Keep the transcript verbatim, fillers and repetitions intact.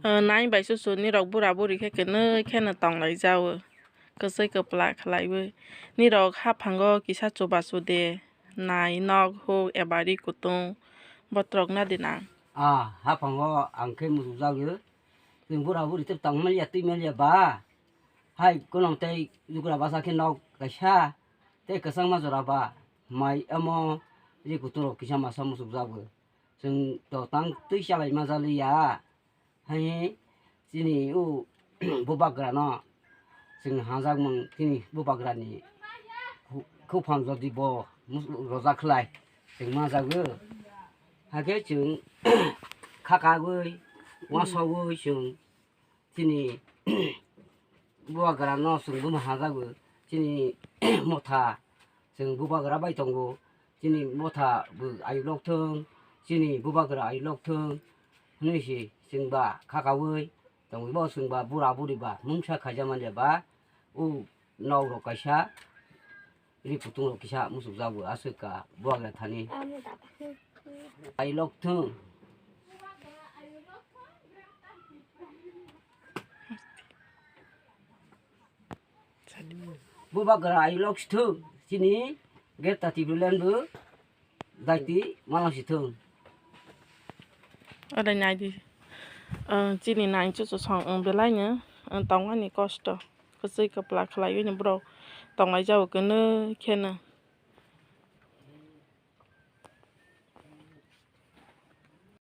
Nai bai susu nirok bura buri khe kwnwi kheno tonglaijao, kwchwi kwpla khlaiwi. Nirok haphango kisa chubachu de, nai, nok, huk eba ri kutung botrok na di nang. Ah, haphango ang khe muchukjagwi. Chwng bura buri tei tong manliya, twi manliya ba. Hai kono tei lugra basa khe nok kaisa, tei kwchangma jora ba. Mai omo ri kutung rok kisa masa muchukjagwi. Chwng to tang twi chalai ma jaliya. Hai chini o bubagra no chwng hajak mung chini bubagra ni khu-, khupang jodi bo mus-, rojak khlai chwng ma jagwi. Hakhe chwng khakagwi, wasogwi chwng chini bubagra no chwng buma hajagwi, chini motha chwng bubagra bai tongo, chini motha bo ayuk lok thung, chini bubagra ayuk lok thung hwnwi se chwng ba khakaui tongwi bo chwng ba bura buri ba mungsa khaijak manliya ba o nok rok kaisa. Ri kutung rok kisa muchukjago aswk ka bubagra thani. Ayuk lok thung. Bubagra ayuk lok si thung. Chini Greater Tipraland bo daiti mano si thung. Ore nai di. Chini nai chuchu song wng belai no tongmani kosto. Kwchwi kwpla khlaiwi ni borok tonglaijao kwnwi kheno.